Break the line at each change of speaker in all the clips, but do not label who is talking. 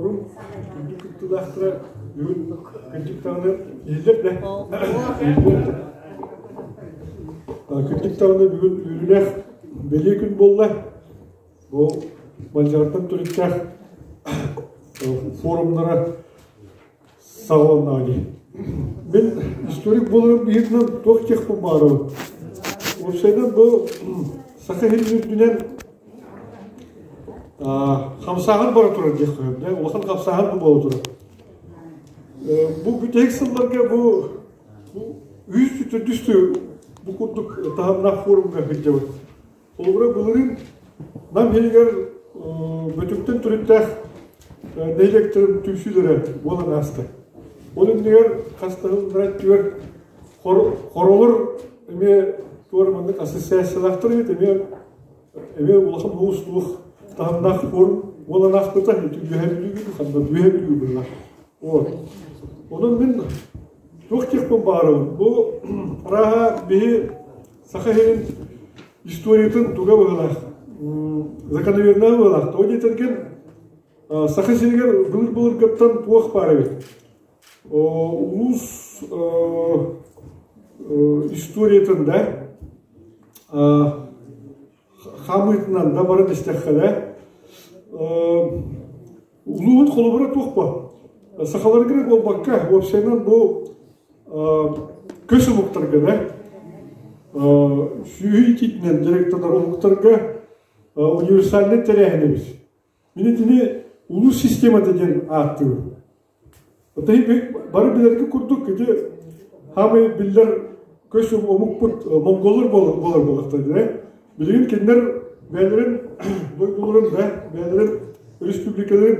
Форум күндү кыттыылаахтара бүгүн кырдьык даҕаны иһиллэр да иһиллэр да кырдьык даҕаны бүгүн үөрүүлээх бэлиэ күн буолла. Бу Малдьаҕартан төрүттээх форумнара саҕаланнаҕа дии. Мин историк буоларым быһыытынан туох диэхпин баҕарабын. Уопсайынан бу Саха сирин үрдүнэн хамсааһын бара турар диэххэ сөп да улахан хамсааһын бу буола турар. Бу бүтэһик сылларга бу үс төрдүс бу курдук таһымнаах форумга сылдьабыт. Холобура, былырыын Нам иһигэр Бөтүҥтэн төрүттээх нэһилиэктэрин түмсүүлэрэ буолан ааста. Ол иннигэр хас да сыллара өттүгэр хоролор эмиэ туора маннык ассоциациялаахтар эбит, эмиэ эмиэ улахан уус-туох таһымнаах форум буолан ааспыта. Ити Үөһээ Бүлүүгэ ханна Үөһээ Бүлүү быһыылаах. Вот. Онон мин туох диэхпин баҕарабын. Бу арааһа биһи Саха сирин историятын туга быһыылаах, закономернай быһыылаах. Тоҕо диэтэргин, Саха сиригэр былыр-былыргыттан туох баар эбит? Улуус историятын да хаамыытынан да баран истэххэ да, улууһун холобура туох ба? Сахаларга буолбакка, уопсайынан бу көс омуктарга да сүөһү иитиитинэн директордар омуктарга универсальнай тэрээһин эбит. Мин итини улуус системата диэн ааттыыбын. Бары билэргэ курдук ити хаамай биллэр көс омукпут монголлар буолар буоллахтар Билигин кинилэр бэйэлэрин дойдуларын да, бэйэлэрин республикаларын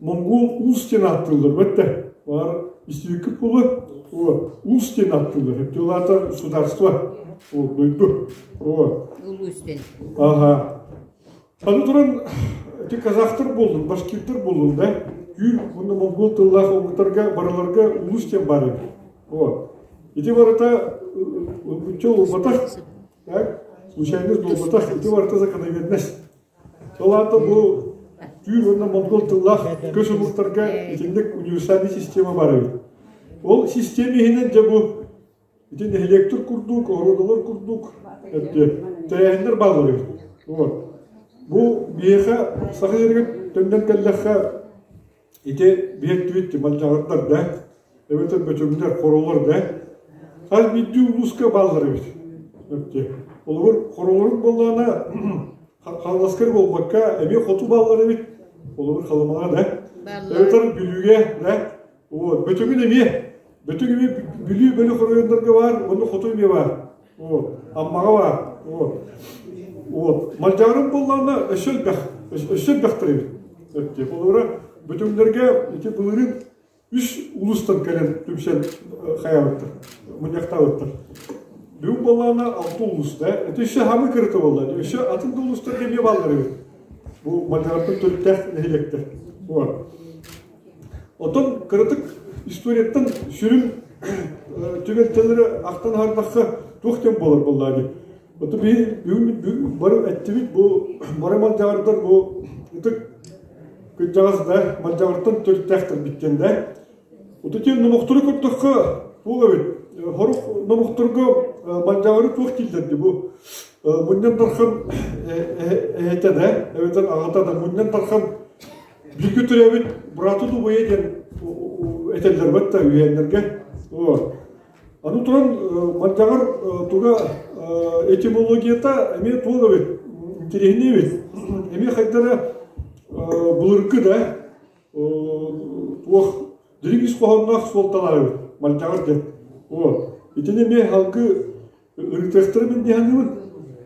Монгол уус диэн ааттыыллар бэттэ. Баар истибиккит буолуо. Уус диэн ааттыыллар. Эптилата государство. Вот, дойду. Вот.
Улуус диэн.
Ага. Аны туран ити казахтар буоллун, башкирдар буоллун да, түүр уонна монгол тыллаах омуктарга барыларга улуус диэн баар эбит. Вот. Ити барыта ылбычча уурбатах, так, случайность буолбатах, ити барыта закономерность. Ол аата бу түүр уонна монгол тыллаах көс омуктарга итинник универсальный система баар эбит. Ол система иһинэн дьэ бу ити нэһилиэктэр курдук, ородолор курдук тэрээһиннэр бааллар эбит. Вот. Бу биһиэхэ Саха сиригэр төннөн кэллэххэ Ити биһиктибит малдьаҕардар да, эбэтэр бөтүҥнэр, хоролор да хас биирдии улууска бааллар эбит. Олорор хоролорун буоллаҕына Хаҥаласка буолбакка эмиэ хоту бааллар эбит. Олорор Халымаҕа да. Эбэтэр Бүлүүгэ да. Вот. Бөтүҥүн эмиэ. Бөтүҥ эмиэ Бүлүү бөлөх оройуоннарга баар, уонна хоту эмиэ баар. Вот. Аммаҕа баар. Вот. Вот. Малдьаҕарым буоллаҕына өссө элбэх, өссө элбэхтэр эбит. Холобура, бөтүҥнэргэ ити былырыын үс улуустан кэлэн түмсэн хайаабыттар, мунньахтаабыттар. Бүгүн буоллаҕына алта улуус да, это еще самый кырыта буолла. Еще атын да улуустарга эмиэ бааллар эбит. Бу Малдьаҕартан төрүттээх нэһилиэктэр. Вот. Оттон кыратык историяттан сүрүн түбэлтэлэри ахтан аһардахха туох диэн буолар буоллаа дии. Оту биһи бүгүн бары эттибит бу бары малдьаҕардар бу ытык кырдьаҕас да малдьаҕартан төрүттээхтэр биттэн да. Оту тиэн номохтору көрдөххө туох эбит хорук номохторго малдьаҕары туох дииллэр бу Мунньан Дархан эһэтэ да эбэтэр аҕата да Мунньан Дархан Бииргэ төрөөбүт быраатын убайа диэн этэллэр бат да үһээннэргэ. Аны туран Малдьаҕар туга этимологията эмиэ туох эбит, интэриэһинэй эбит. Эмиэ хайдара былыргы да туох дириҥ ис хоһоонноох суолталаах эбит Малдьаҕар диэн. Вот. Итини эмиэ халгы ырытыахтара мин дии саныыбын.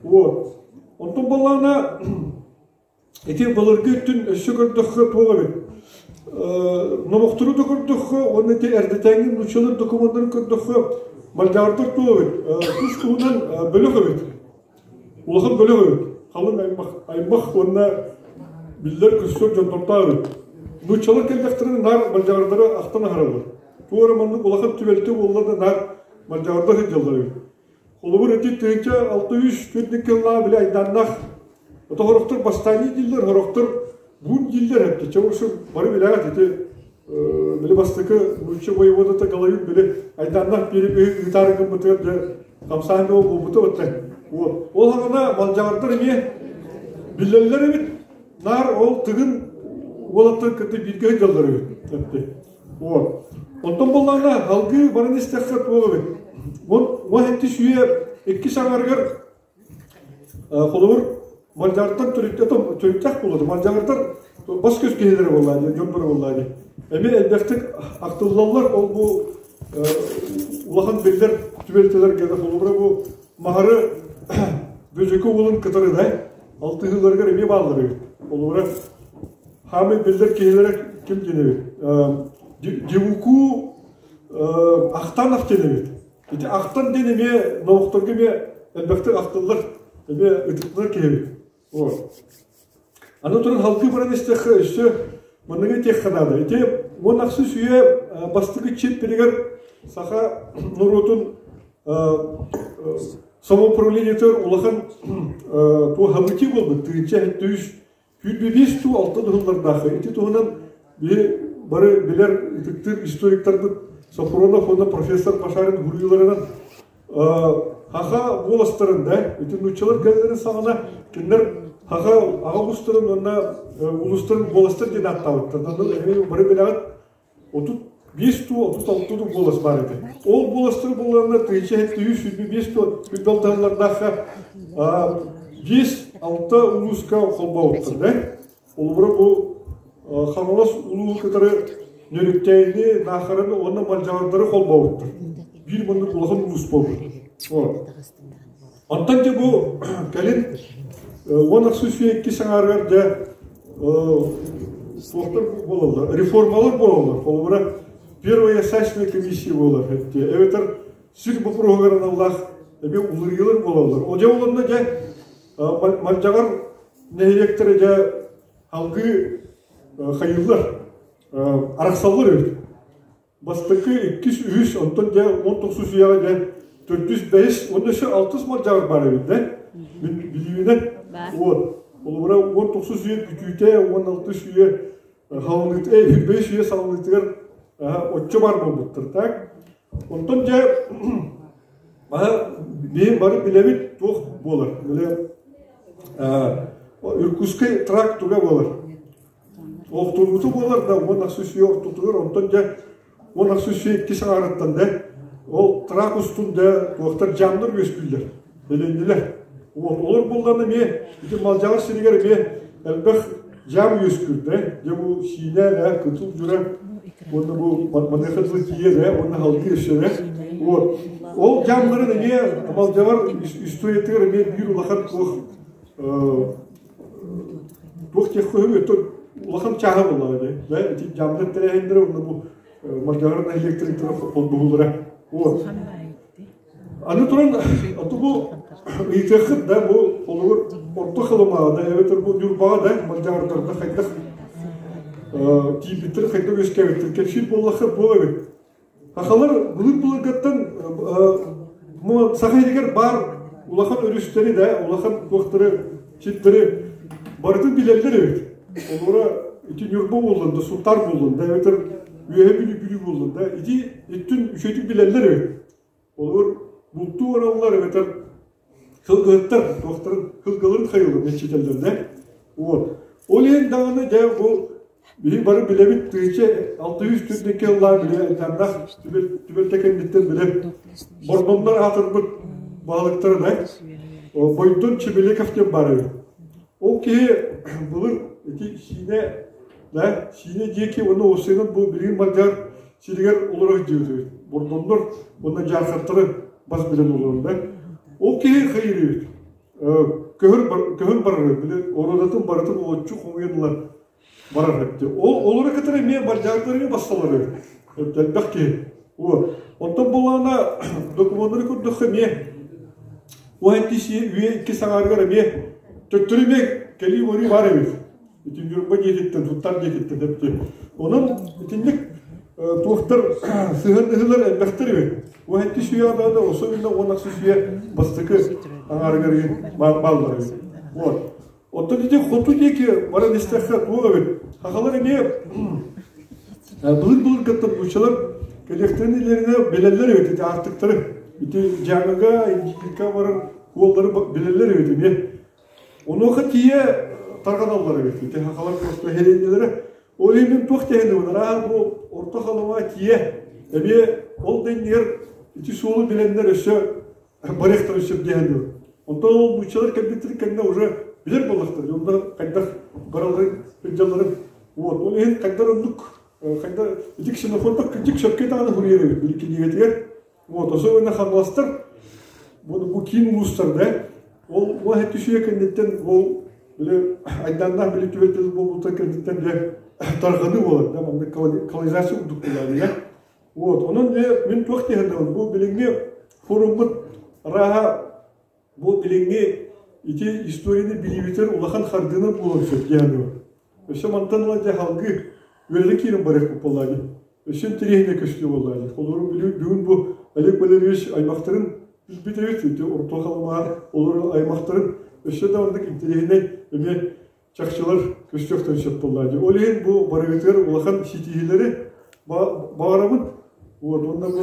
Вот. Онтон буоллаҕына Ити былыргы өттүн өссө көрдөххө туох эбит? Номохтору да көрдөххө уонна ити эрдэтээҥҥи нууччалар докумуоннарын көрдөххө мальдаардар туох эбит? Тус туһунан бөлөх эбит. Улахан бөлөх эбит. Халыҥ аймах, аймах уонна биллэр-көстөр дьоннордоох эбит. Нууччалар кэллэхтэринэ наар мальдаардары ахтан аһараллар. Туох эрэ маннык улахан түбэлтэ буолла да наар мальдаардар сылдьаллар эбит. Холобур, ити 1603 сыллаах били айдааннаах Ото сорохтор бастаанньы дииллэр, сорохтор Буун дииллэр эпти. Чэ, в общем, бары билэҕит ити били бастакы нуучча воеводата Головин били айдааннаах биэри ыытаары гыммытыгар дьэ хамсааһын бөҕө буолбута бытта. Вот. Ол хаҕына малдьаҕардар эмиэ биллэллэр эбит. Наар ол тыгын уолаттан кытта бииргэ сылдьаллар эбит. Эпти. Вот. Онтон буоллаҕына салгыы баран истэххэ туох эбит. 12 үйэ иккис аҥарыгар Холобур, Мадьяртан төрүттээх буолуо. Мадьярдар бас-көс киһилэрэ буоллаа дии, дьонноро буоллаа дии. Эмиэ элбэхтик ахтыллаллар ол бу улахан биллэр түбэлтэлэргэ да холобура бу Маһары Бөдьөкө уолун кытары да алтыһыыларыгар эмиэ бааллар эбит. Холобура, хаамай биллэр киһилэрэ ким диэн эбит? Дивуку Ахтанов диэн эбит. Ити ахтан диэн эмиэ номохторго эмиэ элбэхтик ахтыллар, эмиэ ытыктанар киһи эбит. Вот. Аны туран халкыы баран истэххэ өссө манныгы этиэххэ наада. Ити 16 үйэ бастакы чиэппэригэр саха норуотун самоуправлениетыгар улахан туоһабытыы буолбут 1073 25 туу алта туһуллардаах. Ити туһунан биһи бары билэр ытыктыыр историктарбыт Софронов уонна профессор Башарин суруйууларынан Хаха буоластарын да, ити нууччалар кэллэрин саҕана кинилэр Хаха аҕа уустарын уонна улуустарын буоластар диэн ааттаабыттар. Эми бары билэҕит 35 туу, 36 туу буолас баар этэ. Ол буоластары булларына 1725 туу үрдалтаһылардаахха 5-6 улууска холбообуттар да. Холобура бу Хаҥалас улууһу кытары Нөрүктээйини, Наахараны уонна Малдьаҕардары холбообуттар. Биир маннык улахан улуус буолбут. Вот. Онтон дьэ бу кэлин 10 үйэ иккис аҥаарыгар дьэ суохтар буолаллар, реформалар буолаллар. Холобура, первая ясачная комиссия буолар эбэтэр сир боппуруоһугар аналлаах эмиэ уларыйыылар буолаллар. О дьэ олонно дьэ Малдьаҕар нэһилиэктэрэ дьэ салгыы хайыыллар, арахсаллар эбит. Бастакы, иккис, үһүс, онтон дьэ 19 үйэҕэ дьэ төрдүс, бэһис, уонна өссө алтыс малдьаҕар баар эбит да. Мин билиибинэн вот. Холобура 19 үйэ бүтүүтэ, 16 үйэ хаалыныыта, бэһис үйэ саҕаланыытыгар оччо баар буолбуттар, так. Онтон дьэ биһи бары билэбит туох буолар. Билэ Иркутскай тракт туга буолар. Олохтуурбуту буолар да 16 үйэ ортотугар, онтон дьэ 16 үйэ иккис аҥаарыттан да ол трак устун да туохтар дьаамнар үөскүүллэр, элэннилэр. Вот олор буоллаҕына эмиэ ити Малдьаҕар сиригэр эмиэ элбэх дьаам үөскүүр да. Дьэ бу Сиинэ да, Кытыл Дьүрэ уонна бу маныаха дылы тиийэр ээ уонна салгыы өссө да. Вот. Ол дьаамнарын эмиэ Малдьаҕар историятыгар эмиэ биир улахан туох туох диэххэ өтөр улахан чааһа буоллаҕа дии да ити дьаамнар тэрээһиннэрэ уонна бу Малдьаҕар нэһилиэктэрин холбоһуулара вот аны туран оту бу ыйытыаххыт да бу холобур Орто Халымаҕа да эбэтэр бу Ньурбаҕа да Малдьаҕардарга хайдах тиийбиттэр хайдах үөскээбиттэр кэпсиир буоллахха буол эбит. Сахалар былыр-былыргаттан Саха сиригэр баар улахан өрүстэри да, улахан туохтары, сирдэри барытын билэллэр эбит. Олора ити Ньурба буоллун да, Сунтаар буоллун да, эбэтэр Үөһэ Бүлүү Бүлүү буоллун да, ити өттүн үчүгэйдик билэллэр эбит. Олор бултуу бараллар эбэтэр сылгыһыттар туохтарын сылгыларын хайылын мэччитэллэр да. Вот. Ол иһин даҕаны дьэ бу биһи бары билэбит 1642 ыллаан билэ айдааннаах түбэлтэ кэнниттэн билэ Бордоннор аатырбыт баһылыктарын Бойдун Чебелеков диэн баар эбит. Ол киһи былыр ити Сиинэ да Сиинэ диэки уонна Осыынан бу билигин Мадьяр сиригэр олоро сылдьыбыт эбит. Бордоннор уонна дьаархаттары бас билэн олорон да. Ол киһи хайыр эбит. Көһөр, көһөн барар эбит. Били ородатын барытын олоччу хомуйан ылан барар эбит. Ол олору кытары эмиэ мадьярдарга бассалар эбит. Элбэх киһи. Вот. Онтон буоллаҕына докумуоннары көрдөххө эмиэ үйэ иккис аҥаарыгар эмиэ төттөрү эмиэ кэлии-барыы баар эбит. Ити Ньурба диэкиттэн, Сунтаар диэкиттэн эпти. Онон итинник туохтар сыһыаннаһыылар элбэхтэр эбит. 12 үйэ даҕаны особенно 16 үйэ бастакы аҥаарыгар бааллар эбит. Вот. Оттон ити хоту диэки баран истэххэ туох эбит? Сахалар эмиэ былыр-былыргыттан нууччалар кэлиэхтэрин илэринэ билэллэр эбит ити аартыктары. Ити Дьааҥыга, Индигирка барар уоллары билэллэр эбит эмиэ. Онуоха тиийэ тарҕаналлар эбит. Ити сахалар просто иһэлиннилэрэ. Ол иһин мин туох тэһиннибин, арааһа бу Орто Халыма тиийэ эмиэ ол да иннигэр ити суолу билэннэр өссө барыахтарын сөп диэһэн Онтон ол нууччалар кэлбиттэрин кэннэ уже билэр буоллахтар. Онно хайдах бараларын, сылдьалларын. Вот. Ол иһин хайдар оннук хайдар ити ксенофонтов кырдьык сөпкө даҕаны суруйар эбит били кинигэтигэр. Вот. Особенно хаҥаластар бу, бу киин улуустарда ол уон түсүйэ кэнниттэн ол били айдааннаах били түбэлтэлэр буолбуттар кэнниттэн бile тарҕаныы буолар да маннык колонизация курдук буолар. Вот, онон дьэ мин туох диэхиннэбин, бу билиҥҥи форуммут арааһа бу билиҥҥи ити историяны билиибитигэр улахан хардыынан буолуон сөп диэхиннэбин. Өссө мантан ыла дьэ салгыы үөрэнэ киирэн барыахпыт буоллаа дии. Өссө интэриэһинэй көстүү буоллаа дии. Холобур, бүгүн бу Олег Валерьевич аймахтарын билбит эбит, ити Орто Халымаар олорор аймахтарын өссө да оннук интэриэһинэй эмиэ чахчылар көстүөхтэрин сөп буоллаа дии. Ол иһин бу барыгытыгар улахан ситиһиилэри баҕарабын. Вот, уонна бу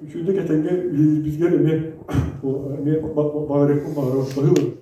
үчүгэйдик этэҥҥэ үлэлиирбитигэр эмиэ эмиэ баҕарыахпын баҕарабын. Баһыыбын.